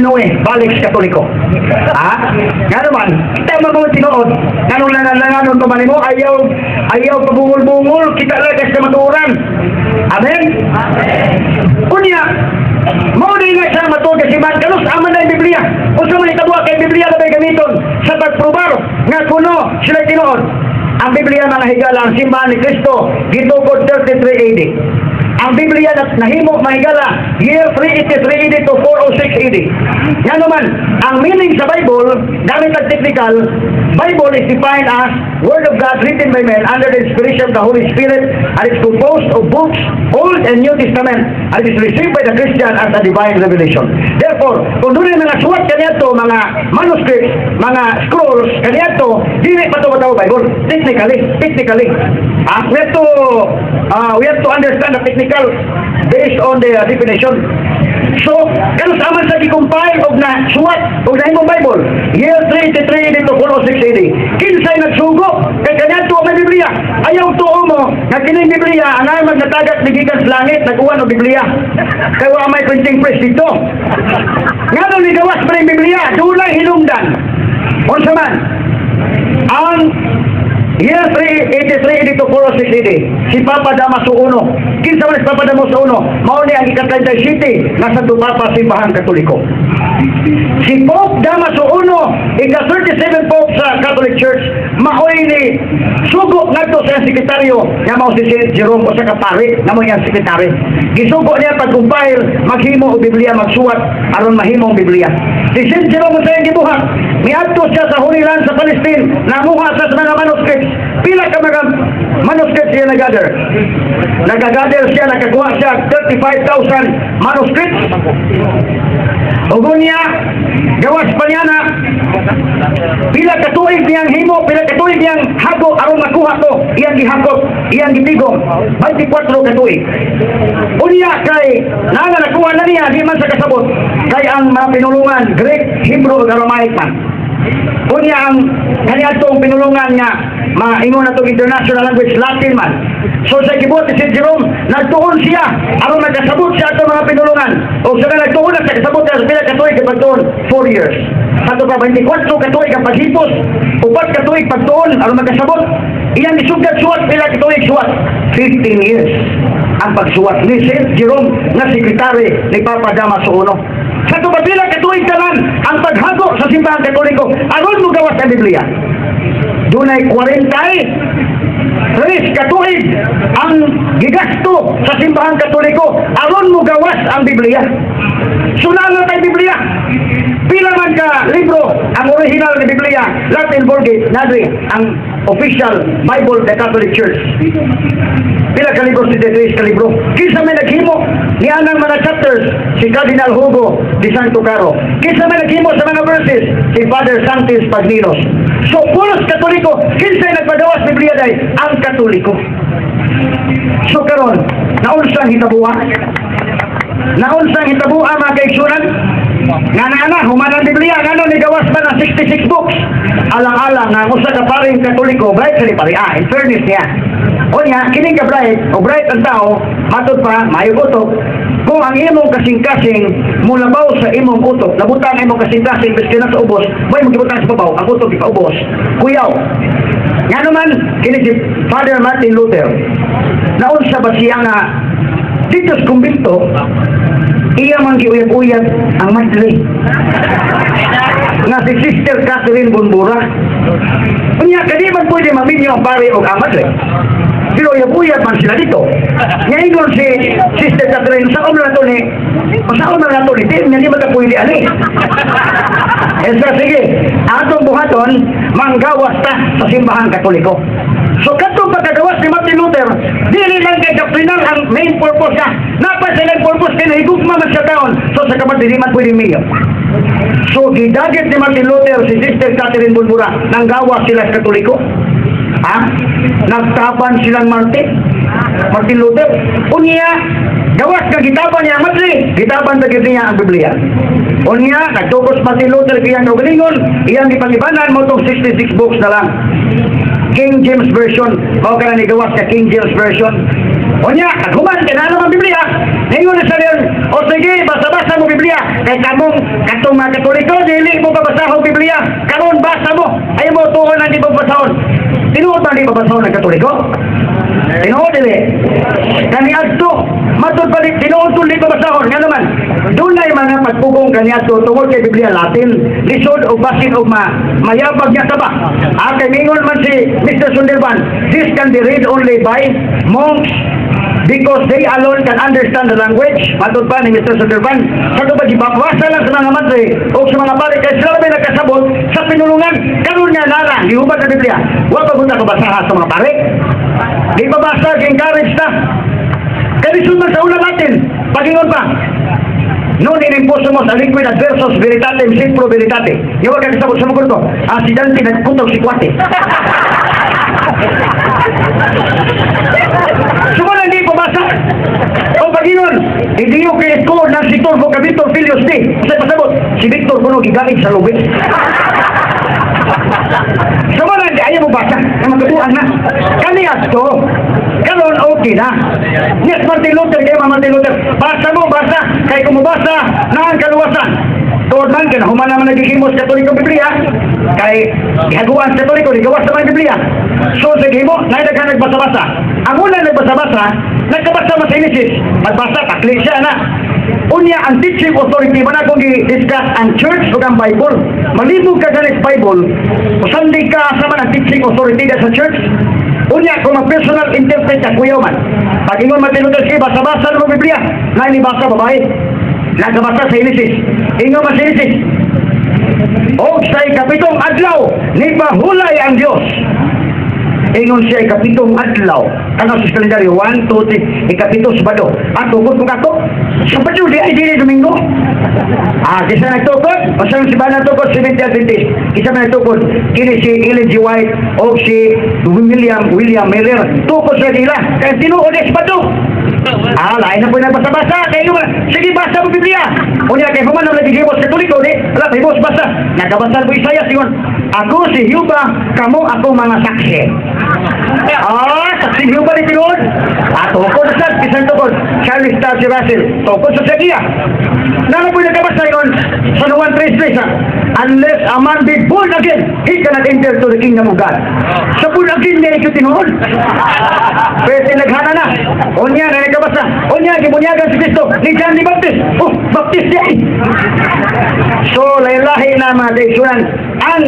Noe, balik sa Katoliko. Ha? Nga naman, kita man mo tinuod. Nganong langan-langanon pa man mo, ayaw, ayaw pabungol-bungol, kita lang sa kamatuoran. Amen? Unya, mao din nga siya matuod kasi man, kanus aman na yung Biblia. Unsa man itabuha kay Biblia na ba'y gamiton sa pagprobar nga kuno sila tinuod. Ang Biblia, mga higala, ang simbahan ni Kristo, gitukod 33 AD. Ang Biblia na nahimo, mga higala, year 383 AD to 406 AD. Nga naman, ang meaning sa Bible, gamit ang technical, Bible is defined as Word of God written by men under the inspiration of the Holy Spirit and is composed of books, Old and New Testament, and is received by the Christian as a divine revelation. Therefore, kung doon mga suwat kaniadto, mga manuscripts, mga scrolls kaniadto, dili pa to matawag Bible. Technically, technically. Ah, we have to understand the technical based on the definition. So, kanus aman sa gi-compile og na suwat og nahimong Bible? Year 383 AD to 406 AD. Kinsay nagsugo? Kay kaniadto may Biblia. Ayaw tuo mo nga kining Biblia ang ay magnatagak ni gikan sa langit, nag-uwan og Biblia. Kay wa may printing press dito. Ngano ni gawas pa rin Biblia? Dunay hinungdan. Unsa man? Ang year 383 AD to 406 AD, si Papa Damaso I. Kinsa man si Papa Damaso I? Mao ni ang ika-37 nga Santo Papa Simbahang Katoliko. Si Pope Damaso I, ika-37 Pope sa Catholic Church, maoy ni sugo ngadto sa iyang sekretaryo nga mao si Saint Jerome, usa ka pari nga mao iyang sekretary. Gisugo niya pag-compile, maghimo og Biblia, magsuwat aron mahimo ang Biblia. Si Saint Jerome, sa iyang gibuhat, miadto siya sa Holy Land sa Palestine, nanguha sa mga manuscripts. Pila ka mga manuscripts siya nag-gather? Nag-gather siya, nakakuha siya 35,000 manuscripts. Ug unya, gawas pa niya na pila ka tuig niyang himo, pila ka tuig niyang hago aron makuha to, iyang gihakot, iyang gitigom, 24 ka tuig. Unya kay naa nakuha na niya, di man sa kasabot kay ang mga pinulungan Greek, Hebrew ug Aramaic man. Unya ang kaniadtong pinulungan nga maingon na itong international language, Latin man. So sa gibuhat ni St. Jerome, nagtuon siya aron magkasabot siya atong mga pinulungan. O sa nagtuon na sa kasabot siya sa pila ka tuig pagtuon? 4 years. Sa pa 24 ka tuig ang paghipos, 4 ka tuig pagtuon aron magkasabot. Iyang gisugdad suwat, pila ka tuig suwat? 15 years ang pagsuwat ni St. Jerome nga sekretary ni Papa Damaso I. Sa pila ka tuig tanan ang paghago sa Simbahang Katoliko aron mo gawas ang Biblia? Dunay 43 katuig ang gigasto sa Simbahang Katoliko aron mo gawas ang Biblia. Sunano kay Biblia. Pila man ka libro ang original ni Biblia, Latin Vulgate, nadri ang official Bible of the Catholic Church. Pila ka libro? 73 ka libro. Kinsa may naghimo ni anang mga chapters? Si Cardinal Hugo de Santo Caro. Kinsa may naghimo sa mga verses? Si Father Santis Pagninos. So, pulos Katoliko. Kinsa nagpagawas Biblia day? Ang Katoliko. So karon, naunsang hitabua? Naunsang hitabua, mga kaigsunan? Nga na na, human ang Biblia, ngano ni gawas ba ng 66 books? Alang-alang nga ang usa ka paring Katoliko, bright sa ni pari, ah, in fairness niya. O niya, kining ka bright, o bright ang tao, matod pa, maayo utok, kung ang imong kasing-kasing mulabaw sa imong utok, nabutang ang imong kasing-kasing, biski na sa ubos, may magibutang sa babaw, ang utok ipaubos, kuyaw. Nga naman, kini si Father Martin Luther, naunsa ba siya nga dito sa kumbento, iya man giuyab-uyab ang madre nga si Sister Catherine von Bora. Unya, kadi man pwede maminyo ang pare o ang madre. Pero uyab-uyab man sila dito. Ngayon si Sister Catherine, sa na nato ni, di, nga di man ka pwede ani. Eh, sa sige, atong buhaton, manggawas ta sa Simbahang Katoliko. So, katong pagkagawas ni Martin Luther, dili lang kay doctrinal ang main purpose niya. Napa silang purpose kay nahigugma man siya taon. So, sa kamad, dili man pwede minyo. So, gidagit ni Martin Luther si Sister Catherine von Bora, nang gawas sila sa Katoliko. Ha? Nagtaban silang Martin Luther. Unya, gawas ka gitaban niya ang madre, gitaban na gyud niya ang Biblia. Unya, nagtukos Martin Luther kiyang kaugalingon, iyang gipangibanan mo tong 66 books na lang. King James Version, mao ka na ni gawas ka King James Version. Unya, naghuman kay naa ang Biblia. Ningon sa diyon, o sige, basa-basa mo Biblia. Kay kamong katong mga Katoliko, dili mo babasahon Biblia. Karon basa mo. Ayaw mo tuon ang di babasahon. Tinuod ba di babasahon ang Katoliko? Tinuod dili. Kaniadto, matud pa di tinuod di babasahon. Nga naman, dunay mga pagpugong kaniadto tungod kay Biblia Latin, lisod og basin og ma mayabag niya ta ba? Ah, kay mingon man si Mr. Sunderban, this can be read only by monks because they alone can understand the language. Matod pa ni Mr. Sunderban, sa ba gibabasa lang sa mga madre o sa mga pare kay sila may nagkasabot sa pinulungan. Karon nga nara, gihubad sa Biblia. Wa pa gud kabasaha sa mga pare. Di ba basa, encourage na. Kaya lisod man sa una natin, pagingon pa, Non in impossumus aliquid adversus veritatem sed pro veritate. Yawa ka kasabot sa mga to. Ah, si Dante nagputog si Kwate. Sumuna hindi pabasa. O pagingon, hindi yung ko ng si Torbo ka Victor Filius D. Sa pasabot, si Victor kuno gigaid sa lubid. Sumuna hindi ayaw mo basa. Na magkatuan na. Kaniya to. Karon okay na. Yes, Martin Luther, kay Martin Luther. Basa mo, basa. Kay kung mabasa, na ang kaluwasan. Tuod man, kaya human naman nagigimos Katoliko Biblia. Kay gihaguan sa Katoliko, gigawas naman ang Biblia. So, sige mo, naidaghan nagbasa-basa. Ang una nagbasa-basa, nagkabasa mo sa Genesis. Magbasa, takli siya na. Unya, ang teaching authority, man akong gi-discuss ang church o ang Bible. Malibog ka ganit Bible, usandi ka sa man ang teaching authority sa church. Unya, kung mag-personal interpret ka, kuyaw man. Pag ingon Martin Luther, sige, basa-basa mo Biblia. Na inibasa, babae. Nagabasa sa Genesis. Ingon man sa Genesis. Og sa ikapitong adlaw, nipahulay ang Diyos. Ingon siya ikapitong adlaw. Ano sa kalendaryo? 1, 2, 3, ikapito, Sabado. Ah, tukod kung kato? Sabado, di ay dili Domingo. Ah, kisa nagtukod? O sa si ba nagtukod? Seventh Adventist. Kisa man nagtukod? Kini si Ellen G. White o si William Miller. Tukod sa nila. Kaya tinuod ay Sabado. Ah, lain na po yung nagbasa-basa. Kaya yung, sige, basa mo Biblia. Unya, kay human ang nagigibos Katoliko, di? Wala, hibos, basa. Nagkabasa po Isaiah, singon, ako si Yuba, kamo ako mga saksi. Ah, saksi ni Yuba ni tinuod. Ah, tukod sa, bisan tukod. Charles Taze Russell, tukod sa Sagiya. Nana po yung nagkabasa yun, sa Juan 3:3, ha? Unless a man be born again, he cannot enter to the kingdom of God. Sa born again niya ito tinuod. Pero tinaghana na. Unya, na nagkabasa. Unya, gibunyagan si Kristo ni John the Baptist. Oh, Baptist niya eh. So, lahi-lahi na mga kaigsunan. Ang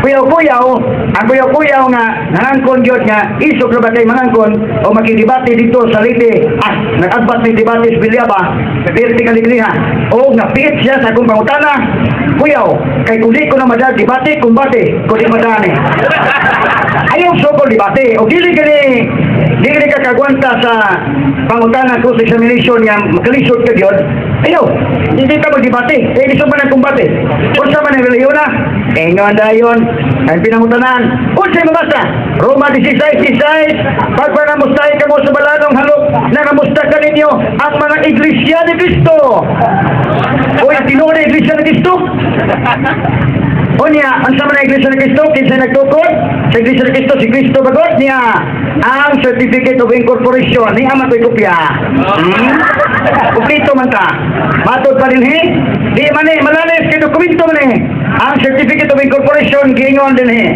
kuyaw-kuyaw nga, nangangkon gyud nga, isog na ba kay mangangkon, o makidebate dito sa Leyte, ah, nag-adbat ni debate sa Villaba, vertical iglesia, o napiit siya sa akong pangutana, kuyaw, kay kung di ko na madal, debate, kumbate, kung di madani. Ayaw sokol debate, o dili ka kagwanta sa pangutana cross examination nga makalisod ka gyud, ayaw, hindi ka magdebate, eh, lisod man ang kumbate. Unsa man ang relihiyon na? Ingon dayon, ang pinangutanan, unsay mabasa? Roma 16:16, pagpangamustahin kamo sa balanong halok, nangamusta kaninyo ang mga iglesia ni Kristo. Uy, tinuod na iglesia ni Kristo? Unya, ang sama na iglesia ni Kristo, kinsa nagtukod? Sa iglesia ni Kristo, si Kristo bagod niya ang certificate of incorporation ni ama ko'y kopya. Kumplito man ta. Matod pa rin he. Di man eh, malalis kay dokumento man eh. Ang certificate of incorporation giingon din he.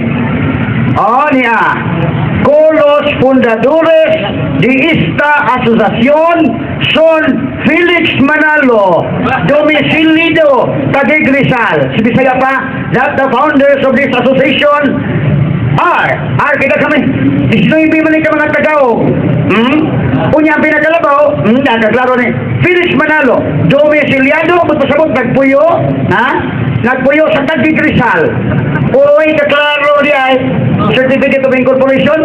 Oh, niya. Colos fundadores de esta asociación son Felix Manalo, domicilio Taguig Rizal. Si Bisaya pa, that the founders of this association are, kita kami, 19 man ka mga Tagaog. Unya ang pinakalabaw, nakaklaro ni Felix Manalo, domiciliado, magpasabot, nagpuyo, ha? Nagpuyo sa Taguig Rizal. Uy, kaklaro niya eh. Certificate of Incorporation.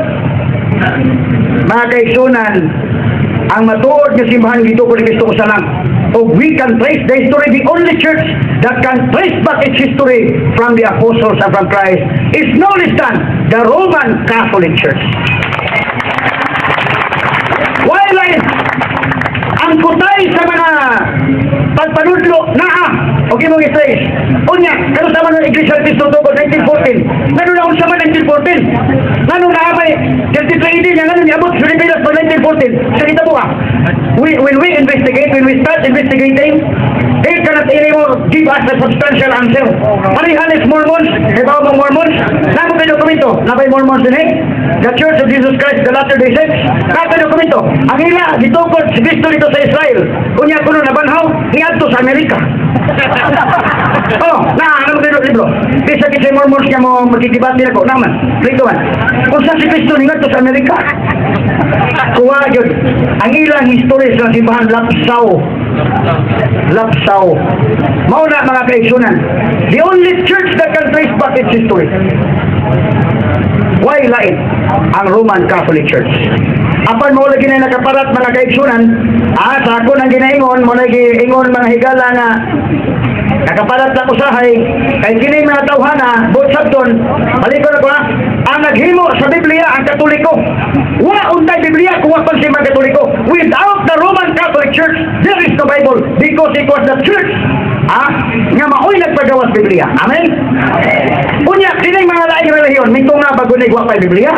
Mga kaigsunan, ang matuod nga simbahan dito ko ni Kristo usa lang. O we can trace the history, the only church that can trace back its history from the apostles and from Christ is no less than the Roman Catholic Church. Why like ang kutay sa mga pagpanudlo naa o imong i-trace. Unya, kano sa man ang Iglesia ni Cristo tukod 1914? Ngano na unsa man 1914? Ngano na may 33 AD nga ngano niabot sa Pilipinas pag 1914? Sa kita mo ah. When we investigate, when we start investigating, they cannot anymore give us a substantial answer. Parihalis Mormons, ibaw mong Mormons, namo kay dokumento, nabay Mormons din eh. The Church of Jesus Christ, the Latter-day Saints, nabay dokumento. Ang ila, gitukod si Kristo dito sa Israel. Unya kuno nabanhaw, niadto sa Amerika. Oh, na, ano kayo libro? Bisa kasi Mormons nga mo magdidebate nako, naman. Dito man. Kung sa si Kristo ningadto sa Amerika, kuha yun. Ang ilang history sa simbahan, lapsaw. Lapsaw. Mao na, mga kaigsunan. The only church that can trace back its history. Why lain? Ang Roman Catholic Church. Apan mo lagi na nakaparat, mga kaigsunan, sa ako nang ginaingon, mo lagi ingon, mga higala, nga nakaparat na usahay, kay kini mga tawhana, buot sabton, balikon ako ha, ang naghimo sa Biblia ang Katoliko. Wa untay Biblia kung wa pang si mga Katoliko. Without the Roman Catholic Church, there is no Bible because it was the church nga maoy nagpagawas Biblia. Amen? Unya, kining mga laing relihiyon, mito nga bago na wa pa Biblia.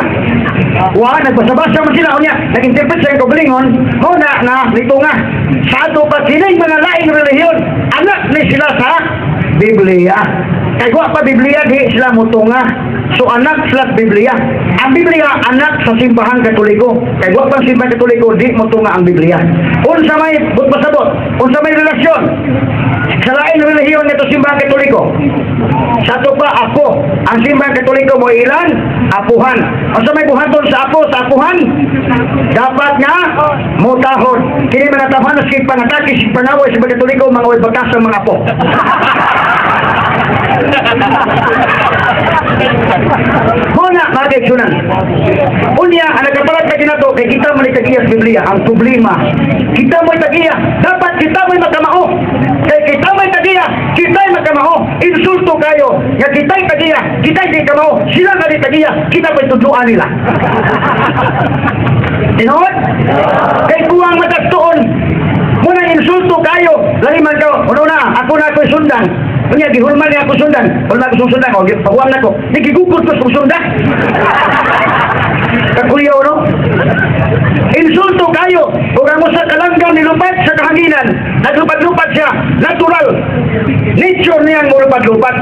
Wa, nagbasa-basa man sila. Unya, nag-interpret sa kaugalingon, mo na nga, nito nga. Sa ato pa, kining mga laing relihiyon, anak ni sila sa Biblia. Kay wa pa Biblia, di sila mutunga. So anak sila sa Biblia. Ang Biblia, anak sa Simbahan Katoliko. Kay wa pa Simbahan Katoliko, di mutunga ang Biblia. Unsa may but pasabot, unsa may relasyon sa laing relihiyon nito Simbahan Katoliko? Sa ato pa ako, ang Simbahan Katoliko mo ilan? Apuhan. Unsa may buhaton sa apo, sa apuhan? Dapat nga mutahod. Kini mga tawhana sige pangatake, sige pangaway sa Katoliko, mga way batas ang mga apo. Muna, mga kaigsunan. Unya, ang nagkapalat na ginato, kay kita mo tagiya sa Biblia, ang problema. Kita mo tagiya, dapat kita mo'y makamao. Kay kita mo'y tagiya, kita'y makamao. Insulto kayo, nga kita'y tagiya, kita'y di kamao, sila nga di tagiya, kita pa'y tudluan nila. Tinuod? Kay kuwang matagtuon, muna insulto kayo, lagi man ka, ano na, ako na ako'y sundan. Unya, gihulman niya ako sundan. Hulman ko sundan, o, paguam na ko. Di gigugod ko sa sundan. Kakuyaw, no? Insulto kayo. Kung ang usa kalanggam nilupad sa kahanginan, naglupad-lupad siya, natural. Nature niyang mulupad-lupad.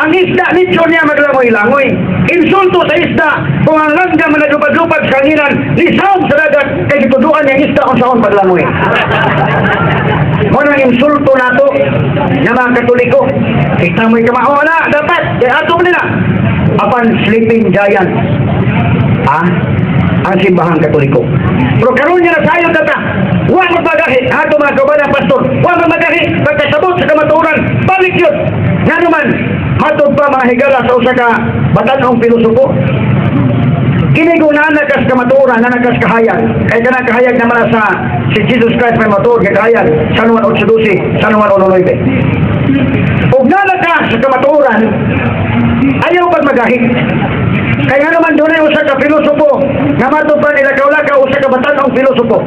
Ang isda, nature niya maglangoy-langoy. Insulto sa isda, kung ang langgam na naglupad-lupad sa kahanginan, nisawag sa dagat, kay gituduan niya ang isda kung saan paglangoy. Mo nang insulto nato nga mga Katoliko. Kita mo'y kamao na, dapat, kaya ato nila. Apan sleeping giant. Ang Simbahang Katoliko. Pero karon niya nasayod na ta. Wa magmagahi, ato mga kauban pastor, wa magmagahi, pagkasabot sa kamatuoran, balik yun. Nga naman, matod pa, mga higala, sa usa ka batan-ong pilosopo, kini kung nanakas kamatuoran, nanakas kahayag, kay kanang kahayag naman sa si Jesus Christ may matuod nga kahayag, San Juan 8.12, San Juan 1.9. Ug nanakas sa kamatuoran, ayaw pag magahi. Kaya naman doon ay usa ka pilosopo nga matod pa nilakaw-lakaw, usa ka batan-ong pilosopo.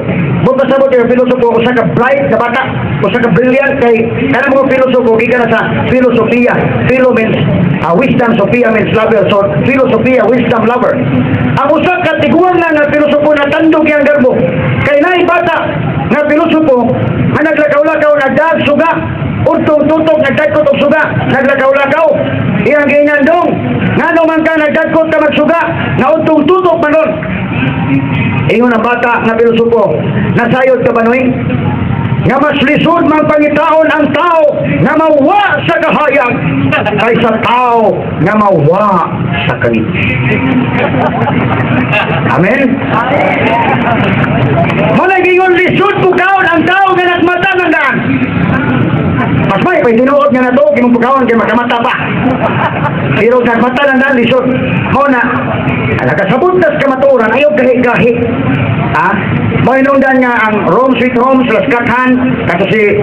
Buta sabot yung pilosopo, usa ka bright na bata, usa ka brilliant, kay kanang mga pilosopo gikan na sa philosophia. Philo means wisdom, Sophia means lover. So philosophia, wisdom lover. Ang usa ka tiguang na nga pilosopo na tandog iyang garbo. Kay naay bata nga pilosopo nga naglakaw-lakaw, nagdag suga, untong tutok nagdagkot og suga, naglakaw-lakaw. Iyang giingnan, "Dong, ngano man ka nagdagkot ka magsuga nga untong tutok man ron?" Ingon ang bata nga pilosopo, "Nasayod ka ba, Noy, nga mas lisod man pangitaon ang tao nga mawa sa kahayag kaysa tao nga mawa sa kangit?" Amen? Muna gingon, lisod bukaon ang tao nga nagmata ng daan. Mas may pa'y tinuod nga natuog imong bukaon kay makamata pa. Pero nagmata ng daan, lisod. Mao na, ang nakasabot nas kamatuoran, ayaw gahi-gahi. Ha? Mao hinungdan nga ang Rome Sweet Home sa Laskat, kato si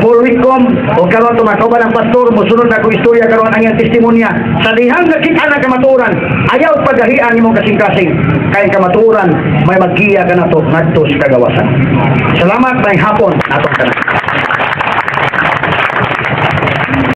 Paul Wickham, o karon tumakaw ng pastor, musunod na akong istorya karon ang iyang testimonya. Sa dihang nakita ng kamatuoran, ayaw pagahian imong kasing-kasing. Kay kamatuoran, may maggiya ka nato ngadto sa kagawasan. Salamat, may hapon atong tanan.